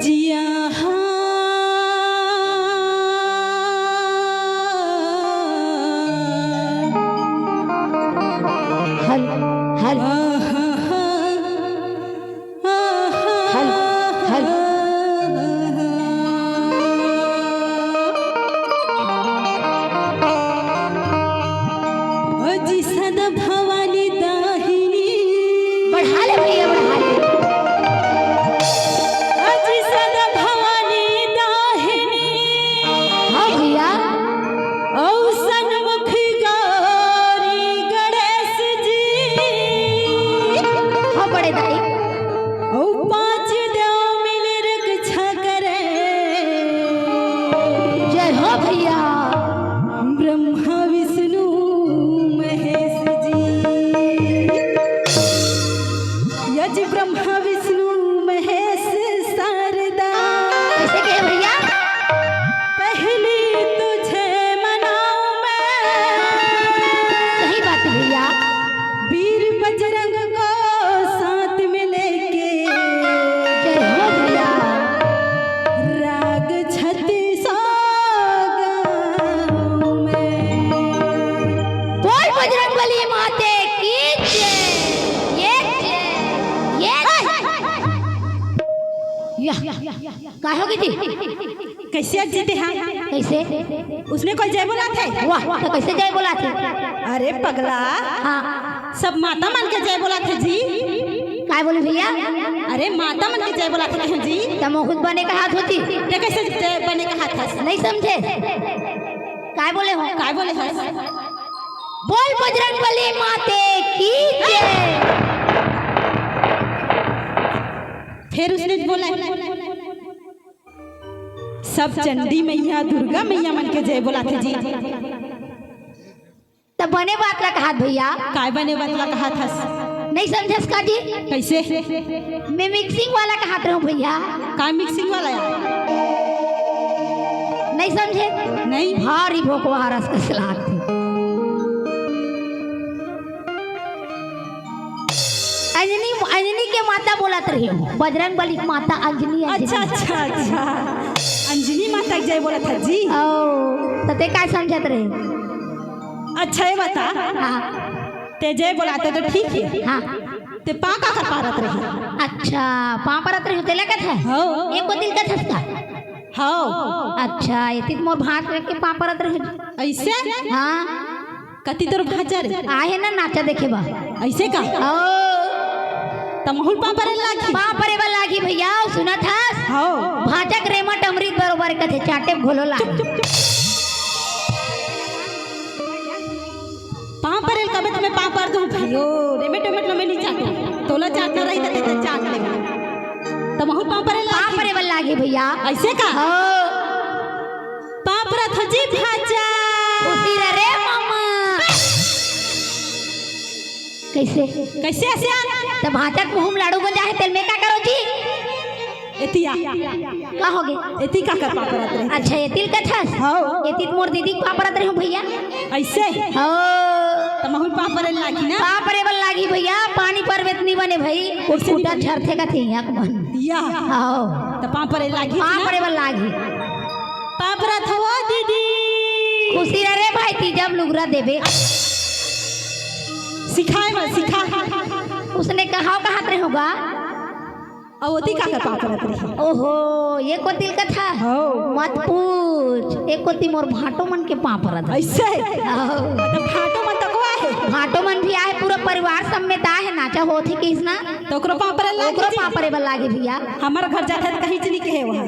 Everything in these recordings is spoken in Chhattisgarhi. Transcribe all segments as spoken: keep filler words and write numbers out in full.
जिया हल हल हल हल। अजी सदा भवानी दाहिनी। बढ़ा ले भैया, बढ़ा ले। अजी सदा भवानी दाहिनी। हाँ भैया। औ सन्मुख गौरी गणेश जी। हाँ बड़े दाई। औ पांच देव मिल रक्षा करे। जय हो भैया। ब्रह्मा विष्णु महेश जी। या जी ब्रह्मा विष्णु महेश शारदा। कैसे कहे भैया? पहली तुझे मनाऊं मैं। सही बात है भैया। वीर बजरंग को साथ में लेके। जय हो भैया। राग छत्तीसो गाऊं मैं। बोल बजरंग बली माते की जय। ये जय, ये जय। या, का होगे जी? कैसे अजी तेहा? कैसे? उसने कोई जय बोलाथे? वाह, त कैसे जय बोलाथे? अरे पगला, हाँ। सब माता मन के जय बोलाथे जी। काय बोले भैया? अरे माता मन के जय बोलाथे कहे जी। त महूँ बने कहात हों जी। ते कैसे जय बने कहाथस? नहीं समझे? काय बोले हों? काय बोले हस? बोल बजरंग बली माते की जय। फिर उसने बोला, सब चंडी मैया, दुर्गा मैया मन के जय बोलाथे जी। त बने बात ला कहात भैया। काय बने बात ला कहाथस? नहीं समझस का जी? कैसे? मैं मिक्सिंग वाला कहात रहूं भैया। काय मिक्सिंग वाला यार? नहीं समझे? नहीं। भारी भोकवा रस कस लागथे। अंजनी, अंजनी के माता बोलत रहे हो, बजरंग बली के माता अंजनी, अंजनी। अच्छा, अच्छा, अच्छा। अंजनी माता के जय बोलत हे जी। ओ, त ते काय समझत रहे? अच्छा, ये बता। हाँ। ते जय बोलाथे त ठीक हे। हाँ। ते पाँव का कर पारत रहे? अच्छा, पाँव परत रहे, तेला कथे? हो। एक को दिल कथे का? हो। अच्छा, एती मोर भांच रख के पाँव परत रहे। ऐसे? हाँ। कति तोर भांचा रे? आहे ना नाचा देखे बर। ऐसे का? ओ। त महूँ ल पाँव परे लागही। पाँव परे बर लागही भैया, सुनत हस? हव। भांचा के रेमट अमृत बरोबर कथे, चाटे घोलो लाग। चुप, चुप, चुप। पाँव परे ल कबे त मैं पाँव पर दूँ भाई। ओ, रेमट वेमट ल मैं नहीं चाटूँ। तोला चाटना रही त ते चाट ले। त महूँ ल पाँव परे लागही। पाँव परे बर लागही भैया। ऐसे का? हव। पाँव परत हों जी भांचा। खुशी रह रे मामा। कैसे? कैसे ऐसे आ? त भांचा के मुहूं म लाड़ू गंजा हे, तेला मैं का करों जी? एती आ। का होगे? एती का कर पाँव परत रहे? अच्छा, एती ल कथस? हव। एती त मोर दीदी के पाँव परत रहे हों भैया। ऐसे? हव। त महूँ पाँव परे लागही ना? पाँव परे बर लागही भैया, पानी परबे त नइ बने भाई। कुटकुटा झरथे कथे इहाँ के मन। या। आओ। त पाँव परे लागही पाँव ना? परे बर लागही। पाँव परत हँव दीदी। खुशी रह रे भाई, तीजा म लुगरा देबे। सिखाए बर सिखा। उसने कहा, काहत रहे होगा। अउ ओती काकर पाँव परत रही? ओहो, ये कोती ल कथा? हौ। मत पूछ, ये कोती मोर भाँटो मन के पाँव परत हे। अइसे? हौ। त भाँटो मन तको आहे? भाँटो मन भी आहे, पूरा परिवार समेत आहे, नाचा होत हे कहिस ना। त ओकरो पाँव परे लागही ओकरो जी? पाँव परे बर लागही भैया। हमर घर जाथे त कहीं च नइ कहे वहाँ।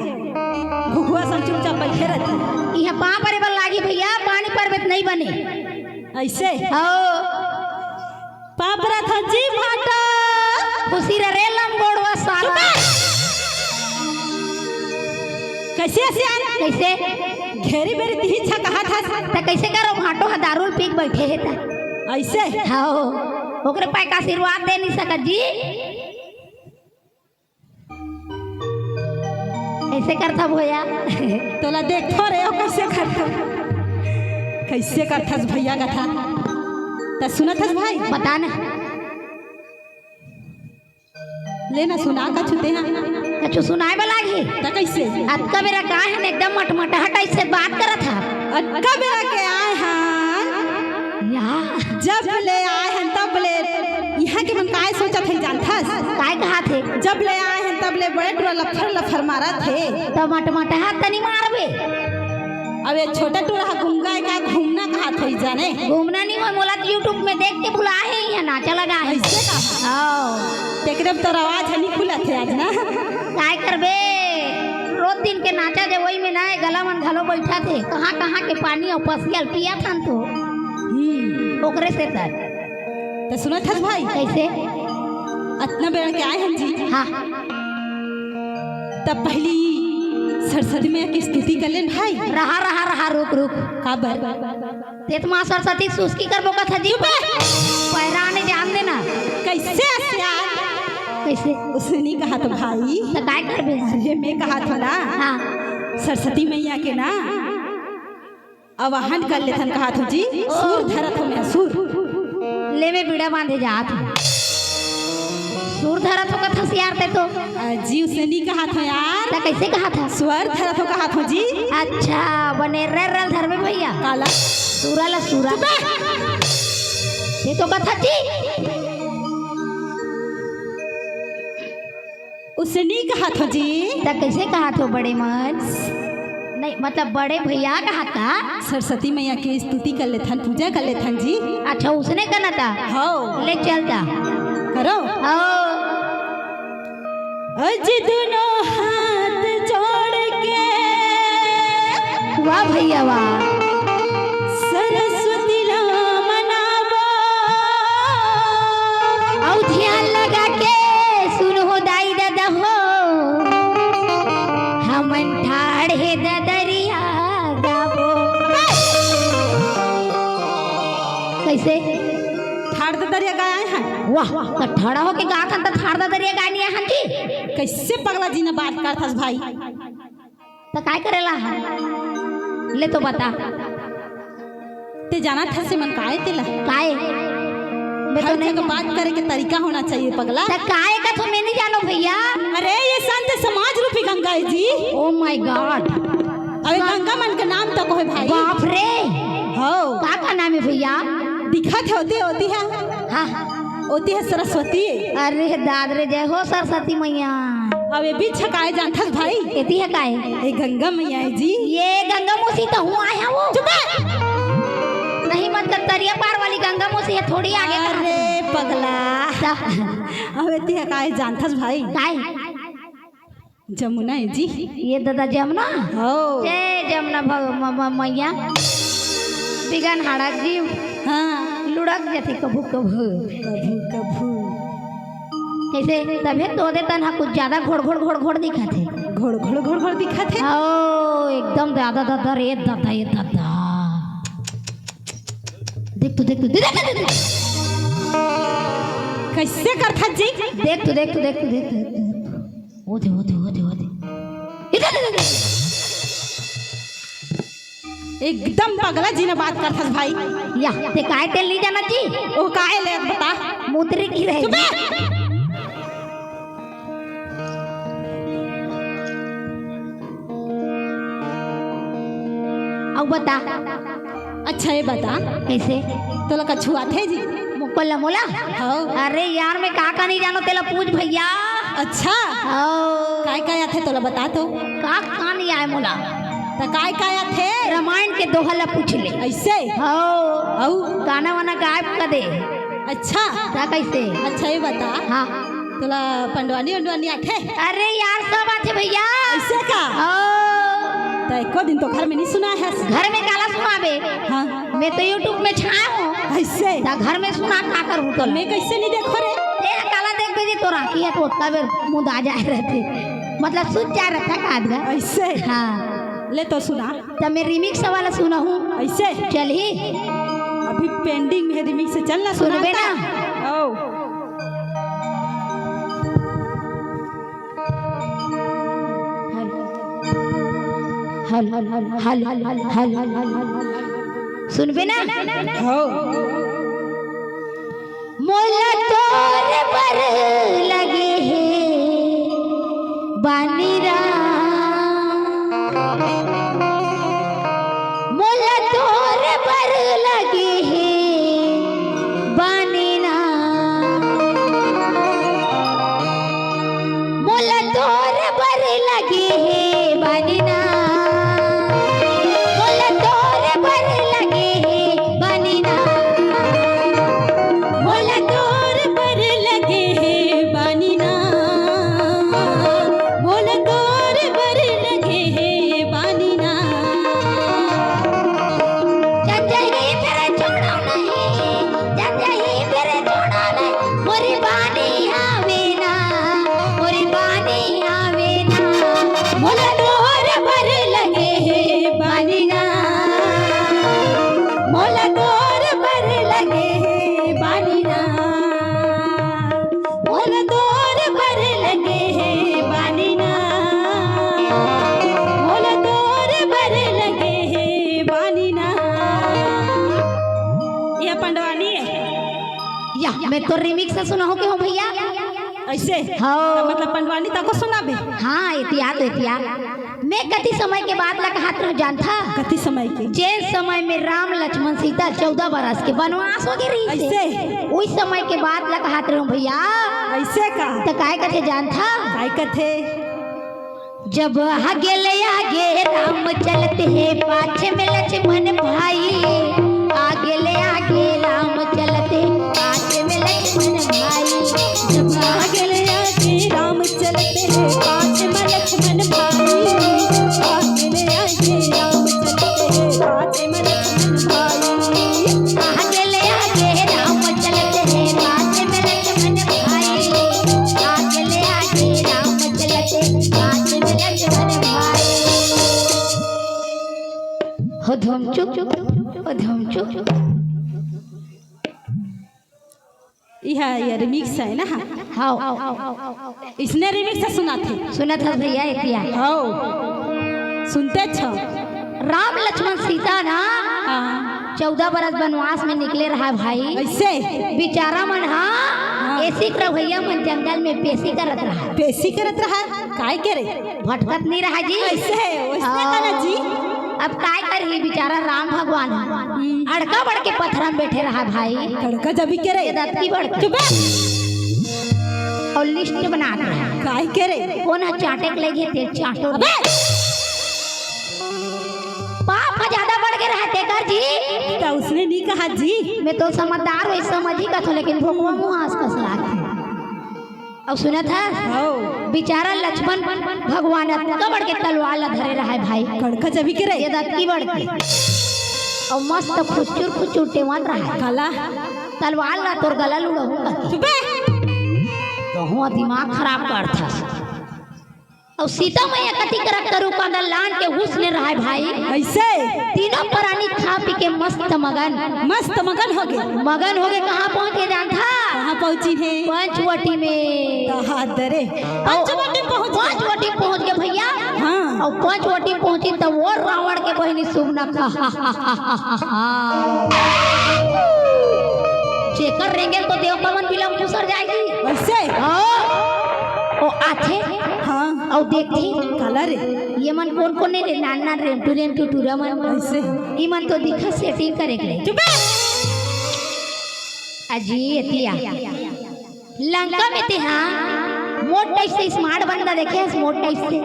घुघुआ सन चुपचाप बइठे रहिथे। इहाँ पाँव परे बर लागही भैया, पानी परबे त नइ बने। अइसे? हौ। पाँव परत हँव जी भाँटा। खुशी रह रे लंगोड़वा साला। चुप बे। कइसे सियान? कइसे? घेरी बेरी तिही छकहा था। त कइसे करो, भाँटो ह दारू ल पी के बइठे हे त। अइसे? हौ। ओकरे पाय का आशीर्वाद दे नइ सकत जी। कइसे करथा भोया? तोला देखथों रे, ओ कइसे करथा? कइसे करथस भैया कथा? त सुनत हस भाई? बता ना। ले ना सुना कछु तेहा। कछु सुनाए बर लागही? त कइसे? अतका बेरा के आए हन, एकदम मटमटाहट अइसे बात करत हा। अतका बेरा के आए हन। या। जब ले आए हन तब ले इहाँ के मन काय सोचत हे जानथस? काय कहत हे? जब ले आए हन तब ले बड़े टूरा लफर लफर मारत हे। त मटमटाहट त नइ मारबे। अब ये छोटा टूरा ह गुंगा हे का घूमना कहत होही जाने? घूमना नइ होय, मोला त YouTube में देख के बुलाए हे, इहाँ नाचा लगाए हे। अइसे का? हौ। तेकरे बर तोर आवाज ह नइ खुलत हे आज ना। काय करबे? रोज दिन के नाचा जे वही में ना, ये गला मन घलो बइठत हे। कहाँ कहाँ के पानी अउ पसिया ल पियत हन तो। हम्म। ओकरे सेती। त सुनत हस भाई? कइसे? अतना बेरा के आए हन जी। हाँ। त पहिली सरस्वती मैया के स्तुति कर लेन भाई। रहा, रहा, रहा, रुक, रुक। काबर? तें त माँ सरस्वती सुस्की करबो कथा जी। चुप बे। पैरा नइ जान देना। कइसे असियान? कइसे? उसने नइ कहत भाई। त काय करबे? अरे मैं कहत हँव ना। हाँ। सरस्वती मैया के ना आवाहन कर लेथन कहत हँव जी। ओ। सुर धरत हँव मैं, सुर। ले मैं बीड़ा बांधे जात हँव। सुर धरत हँव कथस यार तें तो। अ, जी, उसने नइ कहत हँव यार। त कइसे कहत हस? स्वर धरत हँव कहत हँव जी। अच्छा, बने रे रे ल धरबे भैया। काला? सुरा ला सुरा। चुप बे। तें तो कथस जी। उसने नइ कहत हँव जी। त कइसे कहत हव बड़े मन? नहीं, मतलब बड़े भैया कहत का? सरस्वती मैया के स्तुति कर लेथन, पूजा कर लेथन जी। अच्छा, उसने करना था? हौ। ले चल ता। करो। हौ। अज दुनो हाथ जोड़ के। वाह भैया वाह। सरस्वती ला मनाबो। अउ ध्यान लगा के सुन हो दाई ददा हो, हमन ठाढ़े ददरिया गाबो। कइसे? ठाढ़ ददरिया गाए हन। वाह, त ठाढ़ा होके गाथन त ठाढ़ ददरिया गाए नइ हन जी। कइसे पगला जी ने बात करथस भाई? त काय करेला है? ले तो बता। तें जानत हस मन काय तेला? काय? मैं तो हर नहीं जगह जान- बात करे के तरीका होना चाहिए पगला। त काय का तो मैं नइ जानों भैया। अरे ये संत समाज रूपी गंगा हे जी। Oh my God। अबे गंगा मन के नाम तको हे भाई। बाप रे। हौ। का का नाम हे भैया? दिखत हे ओती, ओती हे। हाँ। ओती हे सरस्वती। अरे दाद रे, जय हो सरस्वती मैया। अब ये बीच हे काय जानथस भाई? एती हे काय? ये गंगा मैया हे जी। ये गंगा मौसी तो हूँ आया वो। चुप बे। नहीं मत कर, तरिया पार वाली गंगा मौसी हे, थोड़ी आगे कहाँ अरे पगला। ता- अब एती हे काय जानथस भाई? काय? जमुना हे जी। ये दादा जमुना? हौ। जय जमुना भग-, म-, म-, मैया। बिगन हाड़क जी। हाँ। लुढ़क जथे कभू कभू। कभू कभू। कइसे? तभे तो दे तन हा कुछ ज्यादा घोड़ घोड़ घोड़ घोड़ दिखत हे। घोड़ घोड़ घोड़ घोड़ दिखत हे? हौ, एकदम दादा दादा रे दादा, ये दादा। देख तो, देख तो, देख, देख, देख, देख। कइसे करथस जी? देख तो, देख तो, देख तो, देख तो, देख तो। ओदे, ओदे, ओदे, ओदे। इधर, इधर, इधर। एकदम पगला जी ना बात करथस भाई। या, ते काय तेल नहीं जाना जी? ओ काय ले बता। मुद्री की रहे। चुप बे। अउ बता। अच्छा, ये बता। कैसे? तोला कछु आथे जी? मुक्को ला मोला? हव। अरे यार, मैं का का नहीं जानो, तेला पूछ भैया। अच्छा। हव। काय काय आथे तोला बता तो। का का नहीं आए मोला? त काय काय आथे? रामायण के दोहा ला पूछ ले। ऐसे? हव। अउ? गाना वाना गायब कर दे। अच्छा। त कैसे? अच्छा, ये बता। हाँ। तोला पंडवानी उंडवानी आथे? अरे यार, सब आथे भैया। ऐसे का? हाँ। त एको दिन तो घर में नहीं सुना है। घर में काला सुनाबे? हाँ। मैं तो YouTube में छाया हूँ। ऐसे? त घर में सुना का करूँ तो? मैं कैसे नहीं देखो रे? ए, काला देख बेजी तोरा की है तो ओतका बेर मुदा जाए रहते। मतलब सुत जाए रहता का आदमी। ऐसे? हाँ। ले तो सुना। त मैं remix वाला सुनाहूँ। ऐसे? चलही? अभी pending में है remix, चल ना सुनबे सुनाता। ना? ओ। हल, हल, हल। सुनबे ना? हो। मोला तोर बर लगे हे बानी राम, मोला तोर बर लगे हे बानी राम, मोला तोर बर लगे हे बानी राम, मोला तोर बर लगे हे बानी ना। मोला तोर बर लगे हे बानी ना। मोला तोर बर लगे हे बानी ना। जब जही फिर छोड़ो नहीं, जब जही फिर छोड़ो नहीं, मोरी बानी आवे ना, मोरी बानी आवे ना। मोला तोर बर लगे हे बानी ना। मोला तोर बर लगे हे बानी ना। मोला तोर बर लगे हे बानी ना। मोला तोर बर लगे हे बानी ना। ये पंडवानी है। या, मैं तो remix से सुनाहूँ के हो भैया। ऐसे? हाँ। मतलब पंडवानी तको सुनाबे? हाँ, एतिया तो एतिया। मैं कति समय के बात ला कहत रहूँ जानथा? कति समय के? जेन समय में राम लक्ष्मण सीता चौदह बरस के बनवास हो गए रही से। ऐसे? उस समय के बात ला कहत रहूँ भैया। ऐसे का? त काय कथे जानथा? काय कथे? जब आगे ले आगे राम चलते हैं, पाछे में लक्ष्मण भाई। आगे ले आगे राम चलते, पाछे में लक्ष्मण भाई। जब आगे ले आगे राम चलते हैं, पाछे में लक्ष्मण भाई। आगे ले आगे राम चलते हैं, पाछे में लक्ष्मण भाई। आगे ले आगे राम चलते हैं, पाछे में लक्ष्मण भाई। आगे ले आगे राम चलते, पाछे में लक्ष्मण भाई। हो धुमचुक, हो धुमचुक। यह, यह remix है ना? हाँ। इसने remix से सुनाथे। सुनत हस भैया, एतिया। हाँ। सुनते छो। राम लक्ष्मण सीता ना हाँ। चौदह बरस बनवास में निकले रहा भाई। ऐसे? बेचारा मन हाँ, हाँ। एसी के रवैया मन जंगल में पेशी करत रहा। पेशी करत रहा? काय करे? भटकत नहीं रहा जी। ऐसे? वैसे हाँ। करा जी? अब काय करही बेचारा राम भगवान हम्म। अड़का बड़ के पथरा में बैठे रहा भाई। अड़का जब ही करे। ये दतकी बड़ के। चुप बे। अउ list बना के। काय करे? कोन ह चाटे के लेगे ते चाटो। अबे! पाप ह ज्यादा बढ़ के रहा तेकर जी। त उसने नहीं कहा जी। मैं तो समझदार हूँ, समझ ही कथो, लेकिन भोकवा मुँह आस कस लागथे। अउ सुनत हस? हौ। बेचारा लक्ष्मण भगवान अतका बड़ के तलवार ला धरे रहा है भाई। कड़का जबी के रे। ये दतकी बड़ के। अउ मस्त खुचुर खुचुर टेवत रहा है। काला? तलवार ला तोर गला ल उड़ाहूँ कथे। चुप बे। तोहूँ दिमाग खराब करथस। अउ सीता मैया कति करक करू कांदा लान के हुस्न रहा है भाई। ऐसे? तीनों प्राणी खा पी के मस्त मगन। मस्त मगन हो गए। मगन हो गए, कहाँ पहुँच के जानथा? कहाँ पहुँची है? पंचवटी में। तो हाथ दे रे। पंचवटी पहुँच गए। पंचवटी पहुँच गए भैया। हाँ। अउ पंचवटी पहुंची त वो रावण के बहिनी सुमना का जेकर रेंगेल तो देवता मन बिलम कुसर जाएगी। वैसे? हाँ। ओ आथे। हाँ। अउ देखथे। काला रे? ये मन कोन कोन ने रे? नान नान रेमटू रेमटू टूरा मन। वैसे? ई मन तो दिखा सेटिंग करे के ले। चुप बे। अजी एतिया। लंका में ते हाँ मोट टाइप से स्मार्ट बंदा देखे हस, मोट टाइप से।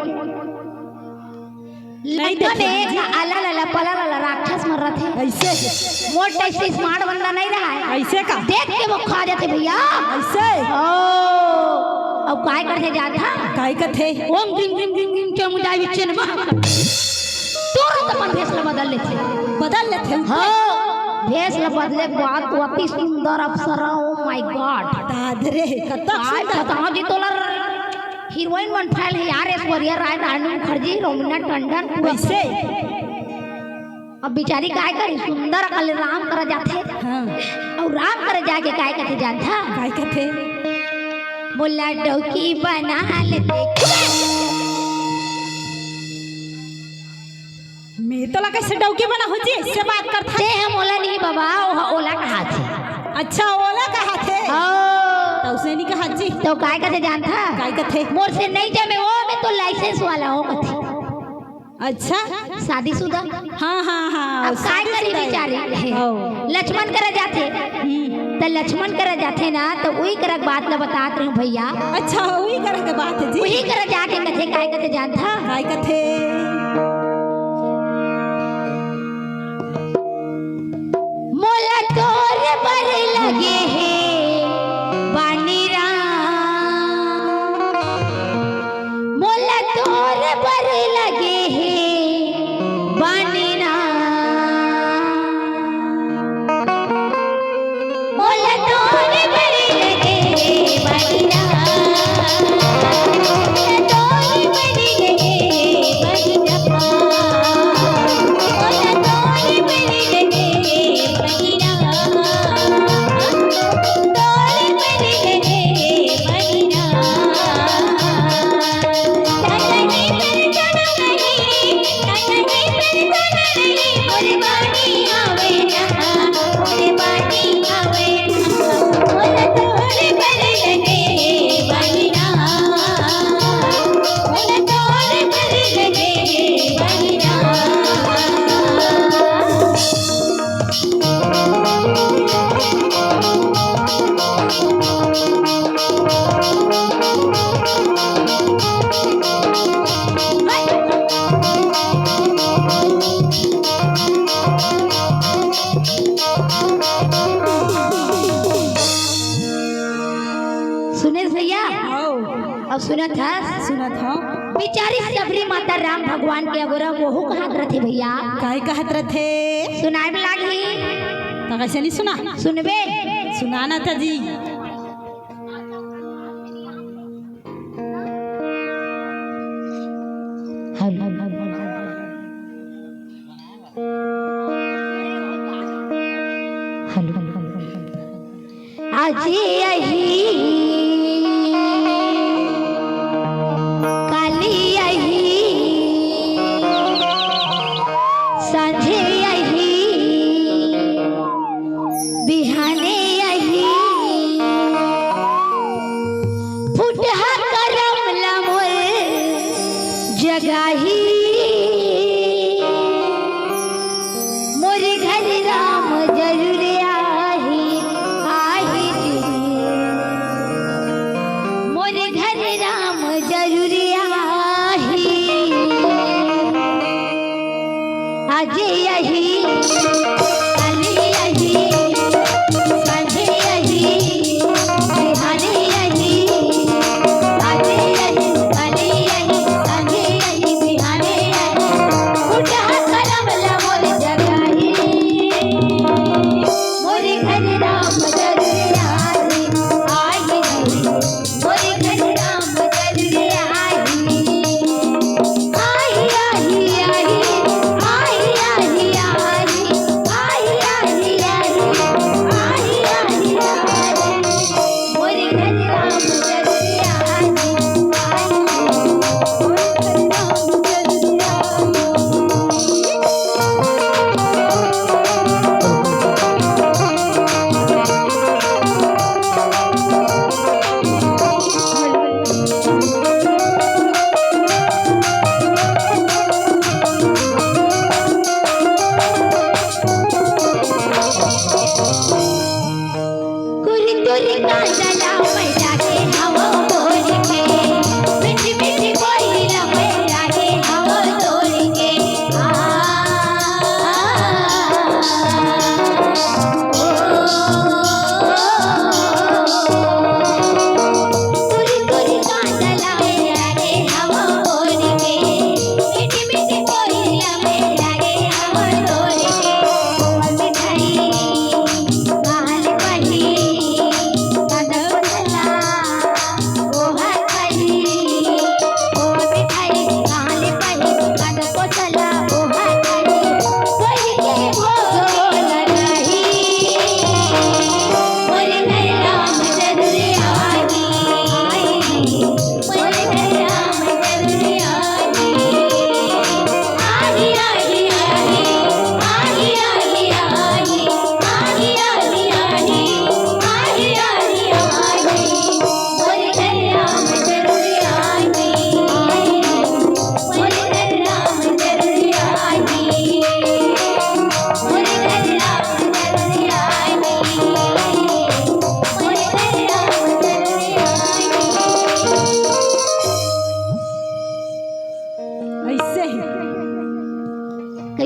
लंका में एक आला लाला पला लाला राक्षस मन रथे। ऐसे? मोट टाइप से स्मार्ट बंदा नहीं रहा है। ऐसे का? देख के वो खा जाते भैया। ऐसे? ओ, अब काय करथे जानथा? काय कथे? ओम ग्रीम ग्रीम ग्रीम ग्रीम चमुंडाय विच्चे नमः। तुरंत अपन भेस ला बदल लेथे। बदल लेथे? हाँ, भेस ला बदले के बाद वो अति सुंदर अप्सरा, oh my God। दादरे, कतक काय सुंदर। बताओ जी तोला। हीरोइन मन फैल है यार, ऐश्वर्या राय, रानी मुखर्जी, रवीना टंडन, पूरा। वैसे? अब बिचारी काय करी, सुंदर अकल राम करा जाथे। हाँ। अउ राम करा जाके काय कथे जानथा? काय कथे? मोला डौकी बना लेते। मैं तोला कैसे डौकी बना हो जी? इससे बात करथा। ते हम ओला नहीं बाबा, ओ-, ओला कहाथे। अच्छा, ओला कहाथे? हाँ। तो उसे नहीं कहा जी। तो काय कथे जानथा? काय कथे? मोर से नहीं जमे, वो मैं तो लाइसेंस वाला हो कथे। अच्छा। शादीशुदा। हाँ, हाँ, हाँ, अब काय करी शादीशुदा है। बिचारी? हाँ। लक्ष्मण करा जाथे। हम्म। त लक्ष्मण करा जाथे ना, त उही करा के बात ला बतात रहे हूँ भैया। अच्छा, उही करा के बात है जी। उही करा जाके कथे, काय कथे जानथा? काय कथे? मोला तोर बर लगे हे बानी राम, मोला तोर बर लगे हे बानी राम। मोला तोर बर लगे हे बानी राम, मोला तोर बर लगे हे बानी राम। सुनेश भैया, हाँ। अब सुनत हस? सुनत हौं। बिचारी सबरी माता राम भगवान के अगोरा वहू कहत रथे भैया। काय कहत रथे? सुनाए में लागही। त कैसे नहीं सुना? सुनबे? सुनाना था जी। हेलो। हेलो। आज अही काली अही, सांझे अही, बिहाने अही, फुटहा करम ला मोर जगाही। मोर घर राम जरूर आही, आही जी। मोर घर राम जरूर आही। आज अही, काली अही, सांझे अही, बिहाने अही, आज अही, काली अही, सांझे अही, बिहाने अही, फुटहा करम ला मोर जगाही। मोर घर राम जरूर आही, आही जी। मोर घर राम जरूर आही। आही, आही, आही, आही, आही, आही।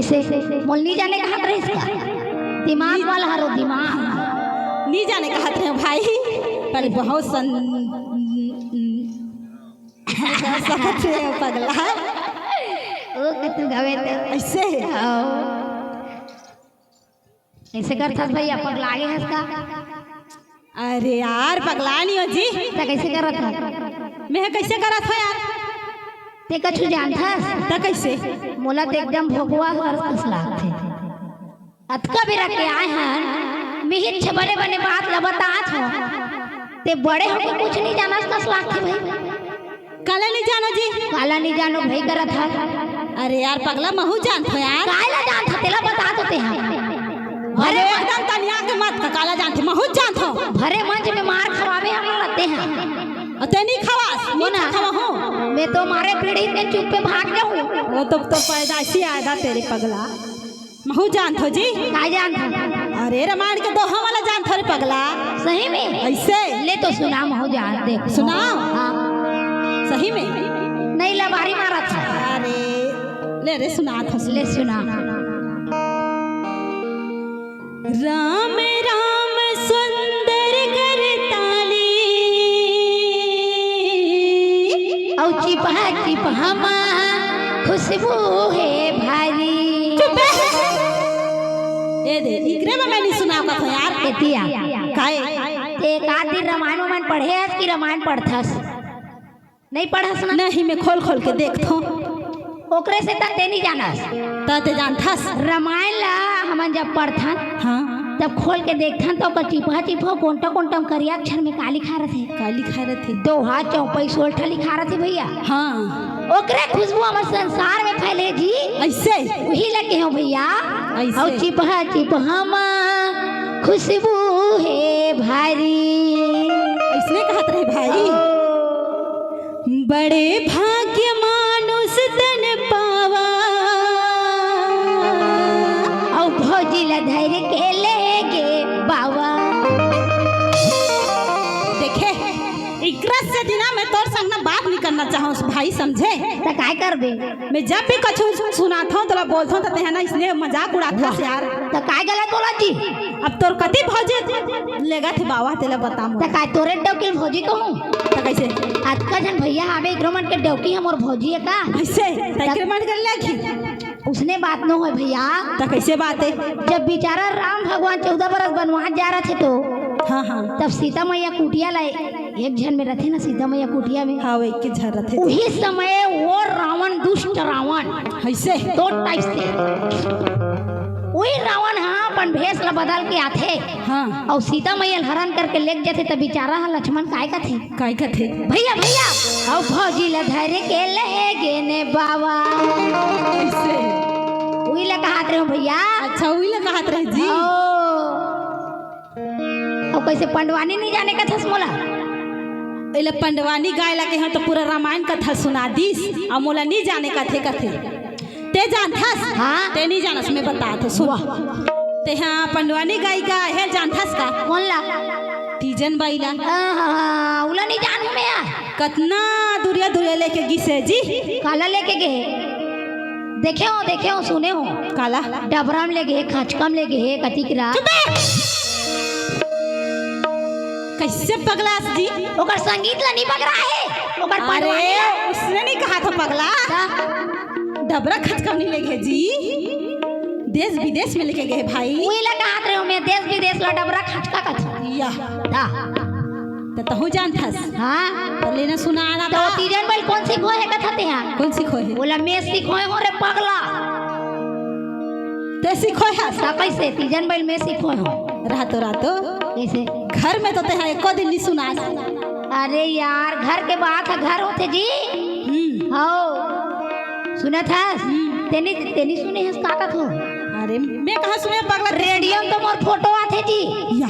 इसे मोल नी जाने कहत रहिस का? दिमाग वाला हरो दिमाग। नी जाने कहत रहे भाई, पर बहुत सन सकत रहे पगला। ओ कतू गवे तो ऐसे। आओ। ऐसे करथस भैया, पगला गे हस का? अरे यार, पगला नी हो जी। त कैसे करत हस? मैं कैसे करत हो यार? ते कछु जानथस? त कैसे? मोला त एकदम भोगवा हर कस लागथे। अतका बेरा के आए हन, मिहिर छ बने बने बात ल बतात हो। ते बड़े होके कुछ नहीं जानस कस लागथे भाई। काला नहीं जानो जी? काला नहीं जानो भाई करत हा। अरे यार पगला, महू जानत हो यार। काला जानत हो, तेला बता तो ते हा। अरे भरे एकदम तनिया के मत का, काला जानत हो, महू जानत हो। भरे मंच में मार खवावे हम लते हैं। अते नहीं खवास, नहीं सुना। खवा हूँ। मैं तो मारे पीढ़ी में चुप पे भाग जाऊँ। वो तो, तो पैदाइशी आयदा तेरे पगला। महू जानत हो जी? का जानत हो? अरे रामायण के दोहा वाला जानत हो रे पगला। सही में? ऐसे। ले तो सुना, महू जान दे। सुनाओ। हाँ। सही में? नहीं, लबारी मारत है। अरे ले रे, सुनात हो। ले सुना। राम राम सुंदर करताली। औ चिपहा चिपहा मा खुशबू हे भारी। चुप बे। ए दे, इकरे में मैं नहीं सुनावत हूँ यार। एतिया। काय? ते एक आध दिन रामायण वामायण पढ़े हस कि रामायण पढ़थस? नहीं पढ़स ना? नहीं, मैं खोल खोल के देखत हूँ। ओकरे से त ते नहीं जानस। त ते जानथस? रामायण ला हमन जब पढ़थन, हाँ। तब खोल के देखथन त ओकर चिपहा चिपहा कोंटा कोंटा में करिया अक्षर में का लिखा रथे? का लिखा रथे? दोहा चौपाई सोलठा लिखा रथे भैया। हाँ। ओकरे खुशबू हमर संसार में फैले जी। ऐसे? उही लगे हो भैया। ऐसे? और चिपहा चिपहा मा खुशबू हे भारी। ऐसने कहत रहे भाई। ओ। बड़े भाग्य मानुष तन पावा। अउ भौजी ला धर के ले गे बावा। देखे, इकरा से दिना मैं तोर संग ना बात नहीं करना चाहूँ भाई, समझे? त काय करबे? मैं जब भी कछु सुनात हूँ, तोला बोलत हूँ, त तेहा ना इसने मजाक उड़ात हस यार। त काय गलत बोला जी? अब तोर कति भौजी लेगत हे बावा, तेला बता मोला। त काय तोरे डौकी भौजी कहूँ? त कैसे? अतका झन भैया हावे, एकरो मन के डौकी हमर भौजी हे का? कैसे? त एकरे मन के लगी। उसने बात न होय भैया। त कैसे बात हे? जब बेचारा राम भगवान चौदह बरस बनवास जा रहे थे तो हाँ, हाँ। तब सीता मैया कुटिया ला एक झन में रथे ना, सीता मैया कुटिया में। हाँ, वो एक के झन रथे। उही समय वो रावण, दुष्ट रावण, ऐसे? दो टाइप से। वही रावण हाँ अपन भेष ला बदल के आथे। हाँ। अउ सीता मैया ल हरण करके लेके जाथे, त बेचारा ह लक्ष्मण काय कथे? काय कथे? भैया, भैया, अउ भौजी ल धर के ले गे ने बावा। ऐसे? उही ल कहत रहे हो भैया। अच्छा, उही ल कहत रहे जी। ओ। अउ कैसे पंडवानी नहीं जाने कथस मोला? एला पंडवानी गाय लगे हो तो पूरा रामायण कथा सुना दिस, अउ मोला नहीं जाने कथे कथे। ते जानथस? हाँ। ते नहीं जानस, मैं बतात हूँ, सुन। वाह। ते हाँ पंडवानी गाय का हे जानथस का? कौन ला? तीजन बाई ला। आहा, उला नहीं जानू मैं यार। कतना दुरिया दुरिया लेके गिसे जी। काला लेके गे? देखे हो, देखे हो, सुने हो। काला? डबरा में ले गे, खचका में ले गे, कतिकरा। चुप बे! कैसे पगलास जी? ओकर संगीत ला नहीं पगला हे, ओकर अरे, पंडवानी ला। उसने नहीं कहा था पगला। का? डबरा खचका नहीं ले गे जी, देश विदेश में लेके गे भाई। उही ला कहत रहे हो मैं, देश विदेश ला डबरा खचका कथे। या। दा। त तहू जानथस? हाँ। त लेना सुना ना तो बा। तीजन बइल कोन सिखोय हे कथस तेहा? कोन सिखोय हे? ओला मैं सिखोय हों रे पगला। ते सिखोय हस? त कैसे? तीजन बइल मैं सिखोय हों। रहतो, रहतो। कैसे? घर में तो तेहा एको दिन नहीं सुनास। अरे यार, घर के बात ह, घर होथे जी। हम्म। हौ। सुनत हस? हम्म। तेनी, तेनी सुने हस का कथों? अरे, मैं कहाँ सुने पगला? रेडियो में तो मोर फोटो आथे जी। या।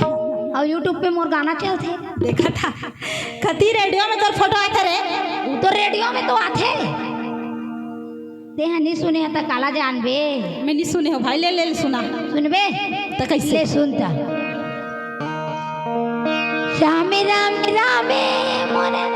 अउ YouTube पे मोर गाना चलथे। देखा था। कती रेडियो में तोर फोटो आथे रे? वो तो रेडियो में तो आथे। तेहा नहीं सुने ह त काला जानबे? मैं नहीं सुने हो भाई, ले, ले, ले सुना। सुनबे? त कैसे? ले सुन त। श्याम राम रामे मोरे।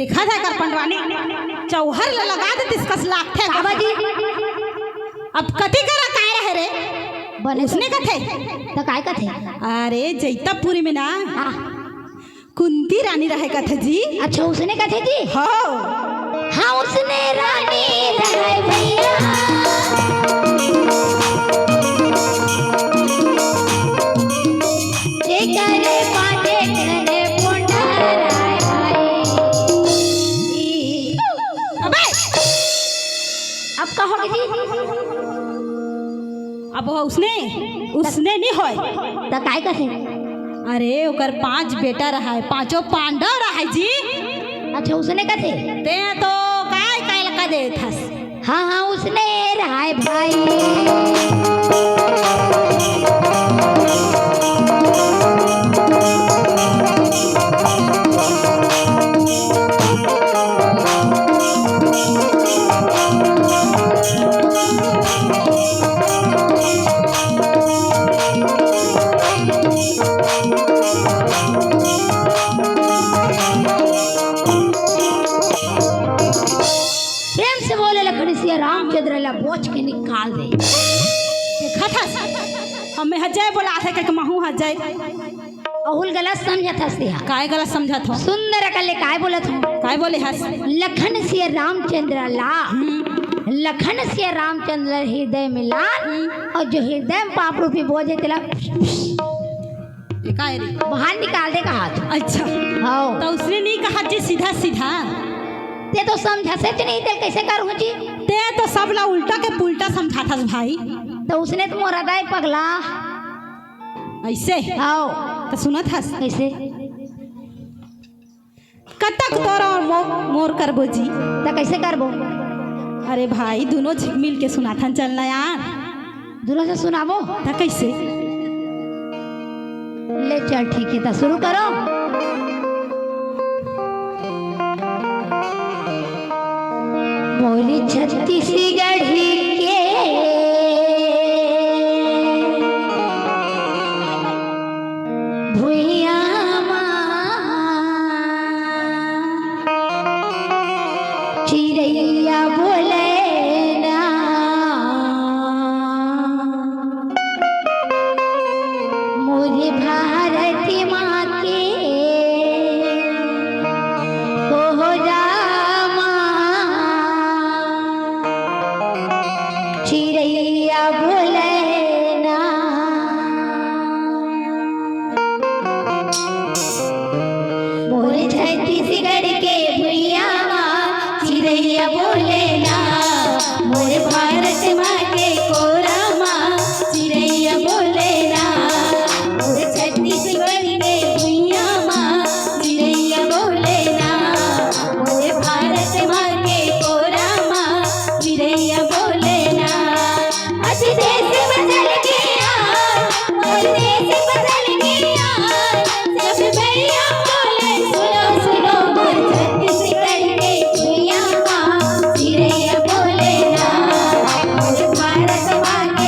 देखा था कर पंडवानी, चौहर ल लगा देतिस कस लागथे। बाबा जी। अब कति करा काय रहे रे? बने तो उसने कथे। त काय कथे? अरे जैतापुरी में ना, हाँ। कुंती रानी रहे कथे जी। अच्छा, उसने कथे जी? हो। हाँ, उसने रानी रहे भैया। जेकरे बाटे घरे पोंडा राय भाई। अबे! अब का होगे जी? अब वो उसने, उसने नहीं होय। त काय कथे? अरे, ओकर पांच बेटा रहाय, पांचों पांडव रहाय जी। अच्छा, उसने कथे? ते तो काय, काय लगा देथस? हाँ, हाँ, उसने रहाय भाई। प्रेम से बोले, लखन सिया रामचंद्र ला बोच के निकाल दे। देखा था, हमें हजाय बोला था कि महू हजाय। अहुल गलत समझत हस तिहा। काय गलत समझत हो? सुंदर कले काय बोलत हो? काय बोले हस? लखन सिया रामचंद्र ला, हम्म। लखन सिया रामचंद्र हृदय मिलान, हम्म। और जो हृदय में पाप रूपी बोझ है, तेला ये काय रे? बाहर निकाल दे कहा था। अच्छा। हाँ। तो उसने नहीं कहा जी सीधा सीधा। ते तो समझा से नहीं, तेल कैसे करूँ जी? ते तो सब ला उल्टा के पुल्टा समझाथस भाई। तो उसने तो मोरा दाई पगला। ऐसे? हाँ। तो सुनत हस? कैसे? कतक तोर और मो-, मोर करबो जी। त कैसे करबो? अरे भाई, दोनों झिक मिल के सुनाथन चलना यार। दोनों से सुनाबो? त कैसे? ले चल, ठीक है, त शुरू करो। मोरी छत्तीसगढ़ के भुइयां मा चिरैया बोले ना, मोर भारत माँ के कोहरा मा चिरैया बोले ना। मोर छत्तीसगढ़ के भुइयां मा चिरैया बोले ना, मोर भारत माँ के को